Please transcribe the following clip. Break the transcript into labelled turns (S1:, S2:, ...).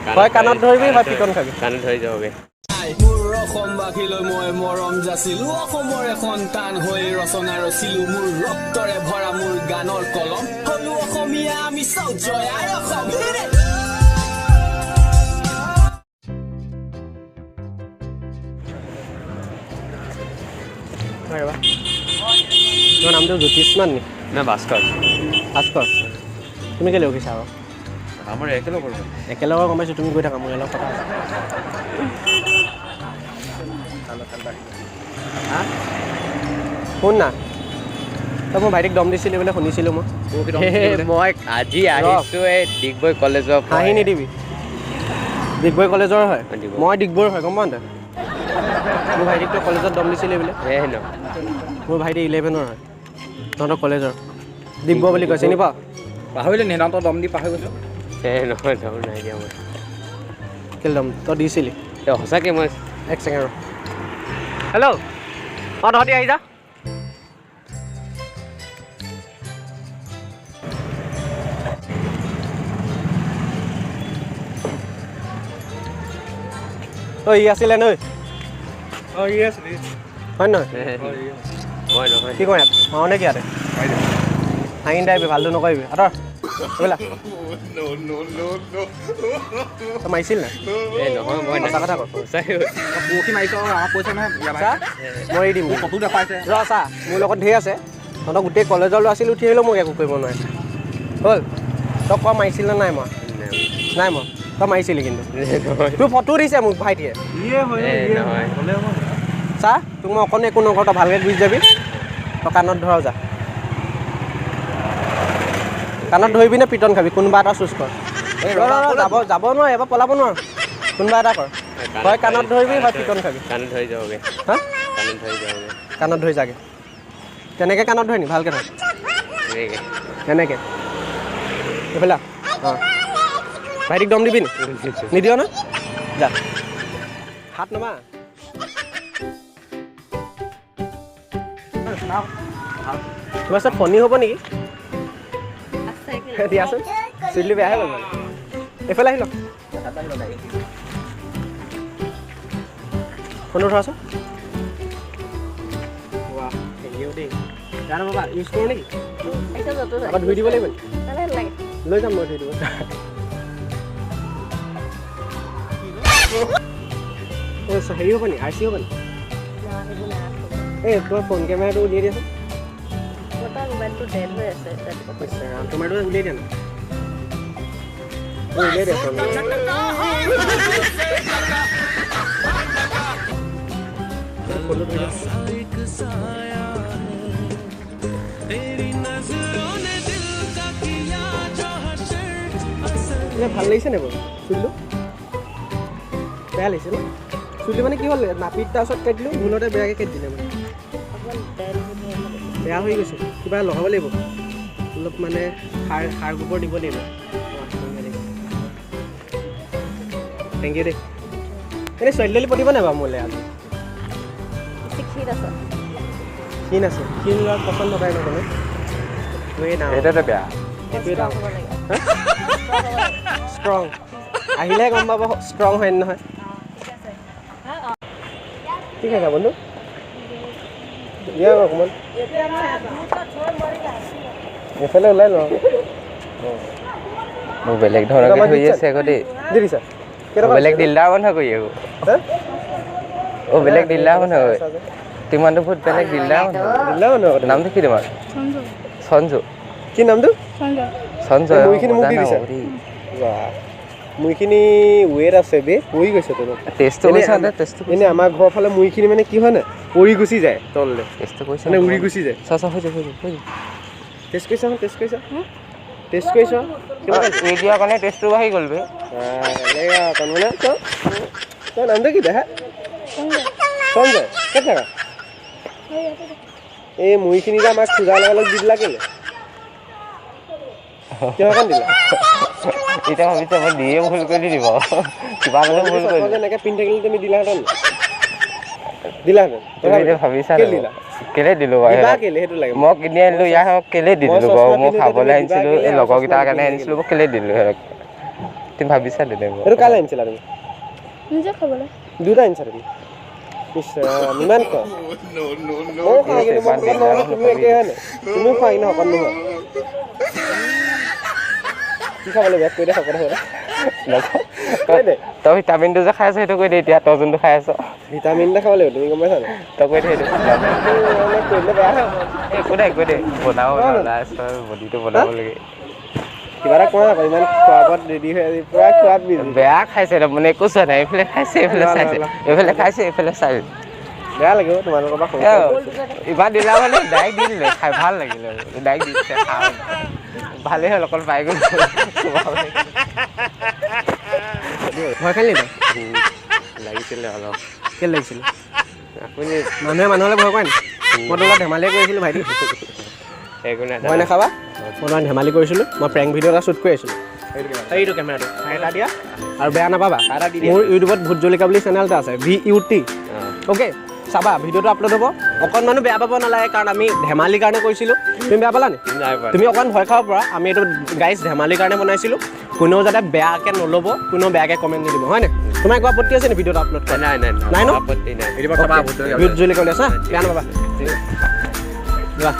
S1: হয় কাণত ধৰিবি, হয় পিটন খাবি।
S2: কাণত ধৰি যাবগৈ।
S3: মোৰ অসমবাসীলৈ মই মৰম যাচিলো, অসমৰে সন্তান হৈ ৰচনা ৰচিলো, মোৰ ৰক্তৰে ভৰা মোৰ গানৰ কলম, হলো অসমীয়া আমি চব, জয় আই অসম।
S1: ৰ'বা, তোমাৰ নামটো জ্যোতিষ্মান নি?
S2: না, ভাস্কৰ।
S1: ভাস্কৰ, তুমি কেলৈ ৰখিছা আৰু?
S4: আমাৰ একেলগৰ।
S1: একেলগে গম পাইছোঁ, তুমি গৈ থাকা, মোৰ অলপ কথা আছে। হা, শুন না, তই মোৰ ভাইটিক দম দিছিলি বোলে শুনিছিলোঁ মই।
S2: মই আজি আহিছোঁ এই ডিগবৈ কলেজৰ পৰা।
S1: হাঁহি নিদিবি। ডিগবৈ কলেজৰ হয়?
S2: ডিগবৈ।
S1: মই ডিগবৈৰ হয়, গম পাৱ নাই? মোৰ ভাইটিক তই কলেজত দম দিছিলি বোলে।
S2: এই ন।
S1: মোৰ ভাইটি ইলেভেনৰ হয়, তহঁতৰ কলেজৰ। দিব্য বুলি কয়, চিনি পাৱ?
S4: পাহৰিলোঁ নি? তই দম দি পাহৰি গৈছোঁ।
S2: এই নহয়, দম নাই দিয়া মই।
S1: কেলৈ দম তই দিছিলি?
S2: এই সঁচাকৈ মই।
S1: এক ছেকেণ্ড ৰ। হেল্ল', অঁ তহঁতি আহি যা। ঐ, ই আছিলে নৈ?
S4: অঁ, ই আছিলে।
S1: হয় নহয়?
S2: মই নহয়।
S1: কি কওঁ ইয়াত মাৰো নে কি? ইয়াতে হাঁহি নাথাকিবি, ভালটো নকৰিবি, আঁতৰ এইবিলাক। তই মাৰিছিল নাই?
S2: এই নহয়, মই
S1: সঁচা কথা ক।
S2: সঁচাকৈ।
S4: পৰহি মাৰিছ, আমাক কৈছে নহয় ইয়াৰ।
S1: চা, মই এৰি দিম।
S4: ফটো দেখুৱাইছে।
S1: ৰ চা, মোৰ লগত ধেৰ আছে। তহঁতৰ গোটেই কলেজৰ ল'ৰা ছোৱালী উঠি আহিলেও মোক একো কৰিব নোৱাৰে। হ'ল, তই ক, মাৰিছিল নে নাই? মই নাই, মই তই মাৰিছিলি কিন্তু।
S2: নহয়।
S1: তোৰ ফটো দিছে মোক ভাইটিয়ে।
S4: ইয়ে হয়।
S2: এই নহয়।
S1: চা, তোক মই অকণো একো নকৰোঁ, তই ভালকৈ গুচি যাবি। তই কাণত ধৰ, যা। কাণত ধৰিবি নে পিটন খাবি, কোনোবা এটা চুজ কৰ। ৰ, ৰ, ৰ, যাব যাব নোৱাৰ, এবাৰ পলাব নোৱাৰ। কোনোবা এটা কৰ, হয় কাণত ধৰিবি, হয় পিটন খাবি।
S2: কাণত ধৰি যাবগৈ।
S1: হা?
S2: কাণত ধৰি যাবগৈ।
S1: কাণত ধৰি যাগে। তেনেকৈ কাণত ধৰি নি? ভালকৈ ধৰ।
S2: এনেকৈ।
S1: এনেকৈ এইফালে। অঁ, ভাইটিক দম দিবি নি? নিদিয় ন? যা, হাত নমা। তোমাৰ ওচৰত ফণি হ'ব নেকি? দিয়াচোন, চুলি বেয়া হৈ গ'ল মানে। এইফালে আহি ল, ফোনটো ধৰাচোন। ৱাহ, হেৰিও দেই। বেয়া নাপাবা, ইউজ কৰোঁ নেকি? আকৌ ধুই দিব লাগিব নেকি? লৈ যাম মই, ধুই দিব। এই হেৰি হ'ব নি? আৰ চি হ'ব নি? এই তোমাৰ ফোন কেমেৰাটো উলিয়াই দিয়াচোন।
S5: মোবাইলটো ডেড হৈ আছে।
S1: ইছ ৰাম, তোমাৰটো উলিয়াই দিয়া না। অ, উলিয়াই দিয়া ফোন। ফোনটো ধৰি দিয়া। এনে ভাল লাগিছে নে বাৰু চুলিটো? বেয়া লাগিছে ন চুলি? মানে কি হ'ল, নাপিত তাৰ ওচৰত কাটি দিলোঁ, ভুলতে বেয়াকৈ কাটি দিলে, মানে বেয়া হৈ গৈছে। কিবা লগাব লাগিব অলপ, মানে সাৰ সাৰ গোবৰ দিব লাগিব। Thank U দেই। এনেই ছোৱালী তোৱালী পতিব নাই বাৰু মোলৈ আজি?
S5: ক্ষীণ আছে।
S1: ক্ষীণ আছে, ক্ষীণ ল'ৰাক পচন্দ নকৰে ন কোনো। সেইটোৱেই ডাঙৰ।
S4: সেইটোৱে বেয়া।
S1: সেইটোৱেই ডাঙৰ। ষ্ট্ৰং আহিলেহে গম পাব ষ্ট্ৰং হয় নে নহয়। কি খাইছা বন্ধু? দিয়া অকণমান, এইফালে ওলাই লওঁ।
S2: মোক বেলেগ ধৰণকে ধৰি আছে আকৌ দেই।
S1: দি দিছা কেইটকা?
S2: বেলেগ দিলদাৰ বন্ধ কৰি আকৌ।
S1: হা?
S2: অ, বেলেগ দিলদাৰ বন্ধ কৰি তোমাৰতো বহুত বেলেগ দিলদাৰ বন্ধ।
S1: দিলা মানুহ আকৌ তুমি।
S2: নামটো কি তোমাৰ? সঞ্জু।
S1: কি নামটো?
S2: সঞ্জয়।
S1: এই মুড়িখিনি মোক দি
S2: মজা
S1: দিছা?
S2: নাম দেই।
S1: বাহ, মুড়িখিনি ৱেট আছে বে, পৰি গৈছে তলত।
S2: টেষ্টটো
S1: এনেই
S2: কৰিছা নে? টেষ্টটো?
S1: এনেই আমাৰ ঘৰৰ ফালে মুড়িখিনি মানে কি হয় নাই, পৰি গুচি যায় তললৈ।
S2: টেষ্টটো কৰিছা?
S1: মানে উৰি গুচি যায়।
S2: চা চা, হৈ যাব, হৈ যাব, হৈ যাব।
S1: টেষ্ট কৰিছা? টেষ্ট কৰিছা? টেষ্ট কৰিছ? কেনেকুৱা?
S2: এই দিয়াৰ কাৰণে টেষ্টটো বাঢ়ি গ'ল বে।
S1: বেলেগ আৰু অকণ মানে। তই নামটো কি দেহা? সঞ্জয়। ক'ত থাকা? এই মুড়িখিনি যে আমাক খোজাৰ লগে লগে দি দিলা কেলে? কিহৰ কাৰণে দিলা?
S2: এতিয়া ভাবিছে মই দিয়ে ভুল কৰি দিব, কিবা এটা ভুল
S1: চশমা
S2: কৰি
S1: যে এনেকে পিন্ধি থাকিলে তুমি দিলাহেঁতেন? দিলাহেঁতেন?
S2: তুমি এতিয়া ভাবিছা
S1: কেলে দিলা?
S2: কেলে দিলো বাৰু?
S1: দিবা কেলে সেইটো লাগে।
S2: মই কিনি আনিলো ইয়াক, কেলে দি
S1: মই
S2: দিলো
S1: চশমা
S2: বাৰু? মই
S1: পিন্ধোতে
S2: খাবলৈ
S1: তুমি দিবা
S2: আনিছিলো
S1: কেলে
S2: এই
S1: আৰু
S2: লগৰকেইটাৰ
S1: চশমা
S2: কাৰণে
S1: নিপিন্ধি
S2: আনিছিলো, মই কেলে দিলো সিহঁতক? তুমি ভাবিছা দে।
S1: এইটো কালৈ আনিছিলা তুমি?
S5: নিজে খাবলৈ।
S1: দুটা আনিছা তুমি? ইছ ৰাম, ইমান খোৱা? ময়ো খাওঁ কিন্তু মই শকত নহ'লে। তুমিও একেই হয় নাই? তুমিও খোৱা কিন্তু শকত নোহোৱা। কি খাব লাগিব কৈ দে, শকত হ'বলৈ কৈ দে।
S2: তই ভিটামিনটো যে খাই আছ সেইটো কৈ দে এতিয়া, তই যোনটো খাই আছ।
S1: ভিটামিন এটা খাব লাগিব, তুমি গম পাইছা নাই?
S2: তই কৈ দে সেইটো।
S1: মানে কৈ দিলে বেয়া হ'ব।
S2: একো নাই, কৈ দে। বনাব বডিটো বনাব লাগে।
S1: কিবা এটা কোৱা আকৌ, ইমান খোৱা বোৱাত ৰেডি হৈ আজি পুৰা খোৱাত বিজি।
S2: বেয়া খাইছে মানে, একো চোৱা নাই। এইফালে খাইছে, এইফালে চাইছে, এইফালে খাইছে, এইফালে চাইছে।
S1: বেয়া লাগিব তোমালোকৰ পৰা।
S2: ইমান দিলা মানে ডাইৰেক্ট দি দিলে, খাই ভাল লাগিলে। ডাইৰেক্ট দিছে, ভালেই হ'ল, অকল পাই গ'ল।
S1: ভয় খালি নি?
S2: লাগিছিলে অলপ।
S1: কেলে লাগিছিলে?
S2: আপুনি
S1: মানুহে মানুহলৈ ভয় কৰে নি? মই তোমাক ধেমালিয়ে কৰিছিলোঁ ভাইটি।
S2: একো নাই।
S1: ভয় নাখাবা, মই তোমাক ধেমালি কৰিছিলোঁ। মই প্ৰেংক ভিডিঅ' এটা শ্বুট কৰি আছিলোঁ। এইটো কেমেৰাটো এটা দিয়া আৰু বেয়া নাপাবা। মোৰ ইউটিউবত ভূত জলকীয়া বুলি চেনেল এটা আছে, VUT, okay, চাবা। ভিডিঅ'টো আপলোড হ'ব। অকণমানো বেয়া পাব নালাগে, কাৰণ আমি ধেমালিৰ কাৰণে কৰিছিলোঁ। তুমি বেয়া পালা নি? তুমি অকণ ভয় খাব পৰা। আমি এইটো গাইজ ধেমালিৰ কাৰণে বনাইছিলোঁ। কোনেও যাতে বেয়াকৈ নল'ব, কোনেও বেয়াকৈ কমেণ্ট নিদিব, হয়নে? তোমাৰ একো আপত্তি আছে নি ভিডিঅ'টো আপলোড কৰা?
S2: নাই নাই।
S1: নাই ন?
S2: আপত্তি নাই।
S1: ভূত জলকীয়া বুলি আছে, বেয়া নাপাবা, যোৱা।